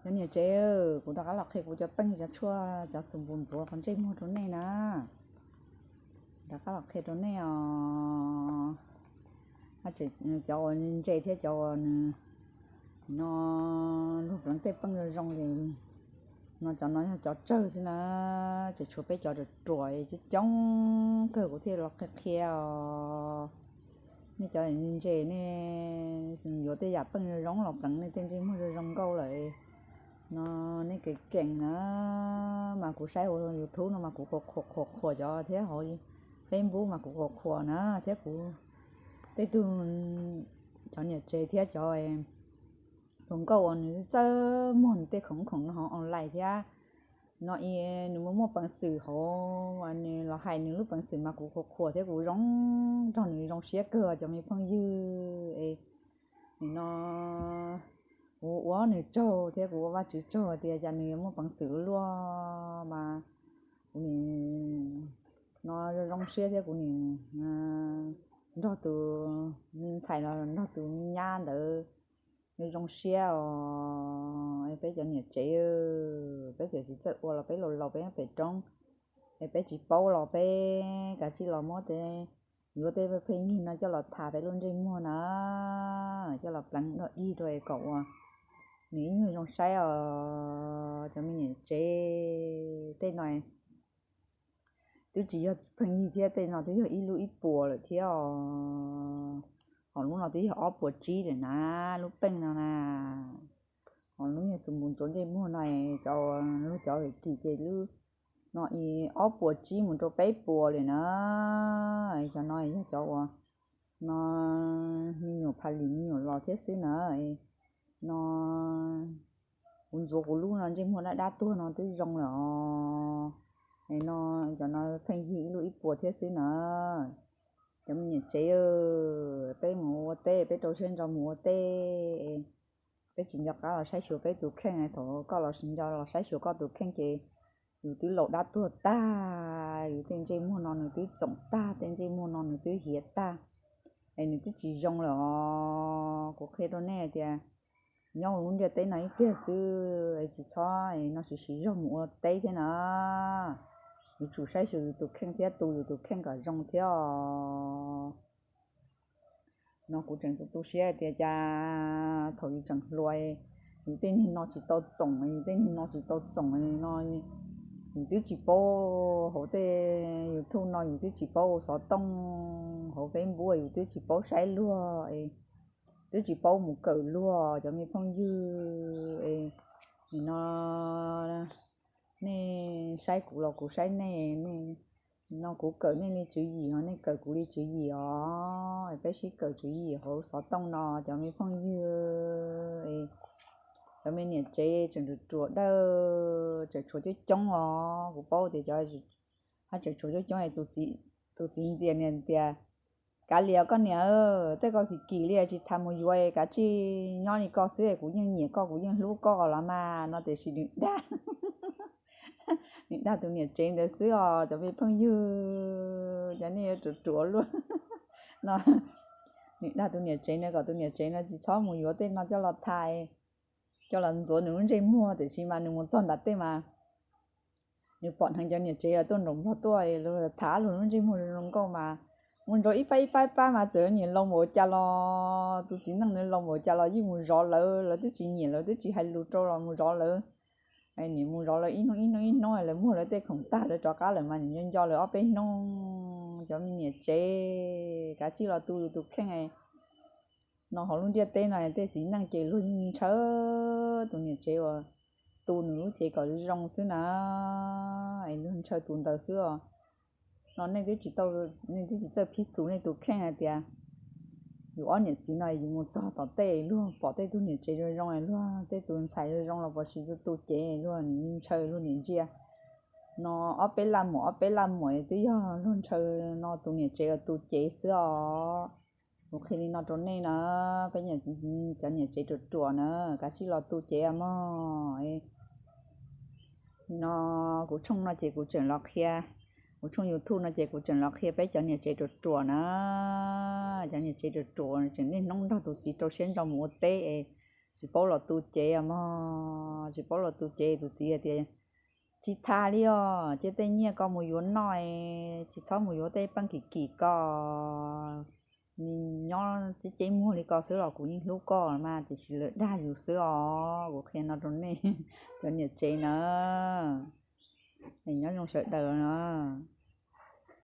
Cov niam tsev, kuv rov qab los qhia kuv cov peej cov tshuaj cov xus npus ntxuav qhov ntsej muag rau nej na. Rov qab los qhia rau nej os. Cov uas ntse thiab cov uas nws no luag pleev tej peej zoo zoo li no, cov no yog cov tsawg xwb na. Tseem tshuav peb cov ruam ruam coob coob kawg kuv thiaj los qhia qhia os. Nej cov ntse nej yuav tej yam peej zoo zoo los pleev nej tej ntsej muag zoo zoo nkauj lawm no, nej kev keem na. Mas kuv saib hauv YouTube no mas kuv qhuas qhuas qhuas qhuas cov thiab hauv Facebook mas kuv qhuas qhuas na thiab kuv tej tug cov niam tsev thiab cov hluas nkauj uas nws txawj muag nws tej khoom khoom no hauv online thiab no, nws muaj muaj peev xwm hauv nws los hais nws lub peev xwm mas kuv qhuas qhuas thiab kuv zoo nrog nws zoo siab kawg cov me phooj ywg es. Nim no kuv ua nws tsaug thiab kuv ua Vajtswv tsaug tias cas nws yuav muaj peev xwm ua luaj mas kuv nim no zoo zoo siab thiab kuv nim nrog tus me ntxhais los nrog tus me nyab ntawd zoo zoo siab os. Peb cov niam tsev, peb txawm tsis txawj ua los peb laus laus peb nyob pem roob es peb tsis paub los peb kav tsij los muab tej, yuav tej pheej yig no coj los tha peb lub ntsej muag na, coj los pleev dog dig rau es kom ua nws ib nyuag zoo saib os. Cov me niam tsev, tej no twb tsis yog pheej yig thiab, tej no twb yog ib lub ib puas lawm thiab os. Ho lub no twb yog ob puas tsib lawm na, lub peej no na. Ho lub niag xus npus ntxuav ntsej muag no, cov luag cov kim ces lub no ob puas tsib mus rau peb puas lawm na. Cov no yog cov uas no me nyuam pha lis me nyuam los thiab xwb na. No kuv ntxuav kuv lub no ntsej muag dab dab tuag no twb zoo lawm os. No cov no pheej yig ib lub ib puas thiab xwb na. Cov me niam tsev, peb mus ua teb, peb rau siab ntso mus ua teb. Peb tsis nco qab los saib xyuas peb tus kheej, thaum koj los nco los saib xyuas koj tus kheej ces yus twb laus dab tuag tag, yus tej ntsej muag no nws twb txoom tag, tej ntsej muag no nws twb hiav tag, es nws twb tsis zoo lawm os. Kuv qhia rau nej tias nyob lub ntiaj teb no ib pliag xwb, tsis txhob no siv siv zog mus ua teb thiab na. Yuav tsum saib xyuas yus tus kheej thiab tu yus tus kheej kom zoo thiab os. No kuv tseem tu tu siab tias cas thaum yus tseem hluas, yus tej niag no tsis tau txoom, yus tej niag no tsis tau txoom no, yus twb tsis paub hauv tej YouTube no, yus twb tsis paub ua xov tooj, hauv Facebook yus twb tsis paub saib luag, twb tsis paub mus kawm luag cov me phooj ywg. Nim no nej saib kuv los kuv saib nej, no kuv kawm nej li tswv yim ho nej kawm kuv li tswv yim os. Peb sib kawm tswv yim hauv xov tooj no cov me phooj ywg. Cov me niam tsev tseem ruam ruam dawb, tseem tshuav coob coob os. Kuv paub tias cov tseem tshuav coob coob es tus txiv ntxias nias tias, kav liam koj niam, tej ko kim kim li tsis tas mus yuav, kav tsij nyob li koj xwb, kuv yeej nyiam koj, kuv yeej hlub koj los mas no tiam sis nws dag, nws dag tus niam tsev ntawd xwb os cov me phooj ywg. Cov nej yuav ruam ruam luaj no, nws dag tus niam tsev no kom tus niam tsev no tsis txhob mus yuav tej no coj los tha, coj los ntxuav nws lub ntsej muag, tiam sis mas nws mus txog nram tej mas nws pom hneev cov niam tsev tuaj nraum nplog tuaj, luag tham luag lub ntsej muag zoo nkauj mas mus nrov ib pab ib pab ib pab mas txawm niam laus npaum cas los, tus txiv neej ntawd laus npaum cas los yeej mus zov lawv, lawv twb tsis nyiam lawv twb tsis hais lus rau los mus zov lawv. Niam mus zov lawv ib hnub ib hnub ib hnub, lawv muag lawv tej khoom tag lawv rov qab lawm mas niam nco nco lawv ob peb hnub. Cov me niam tsev, kav tsij los tu yus tus kheej. No hauv lub ntiaj teb no tej txiv neej ces luag yeej ntshaw tus niam tsev uas tu nws lub cev kom zoo xwb na, es luag ntshaw tus ntawd xwb os. No nej twb tsis tau, nej twb tsis txawj phib xus nej tus kheej hais tias yus ob niam txiv no yus mus txog tom tej luag pom tej tug niam tsev zoo zoo, luag tej tus ntxhais zoo zoo los puas tsis tu tu cev, luag ntshaw luag niam ntsia. No ob peb laj muam ob peb laj muam twb yog luag ntshaw no tus niam tsev uas tu cev xwb os. Kuv qhia li no rau nej na, peb cov niam tsev ruam ruam na, kav tsij los tu cev mog. No kuv tshooj no ces kuv tseem los qhia, kuv tshooj YouTube no ces kuv tseem los qhia peb cov niam tsev ruam ruam na. Cov niam tsev ruam ruam tseem niaj hnub nrog tus txiv rau siab ntso mus ua teb es tsis paub los tu cev os mog, tsis paub los tu cev. Tus txiv hais tias, tsis tas li os, cia tej nyiaj ko mus yuav noj, tsis txhob mus yuav tej peej kim kim ko. Nyob ceb ceb muag li ko xwb los kuv yeej hlub koj mas, tiam sis lawv dag yus xwb os. Kuv qhia no rau nej cov niam tsev na, nyob zoo sawv daws na.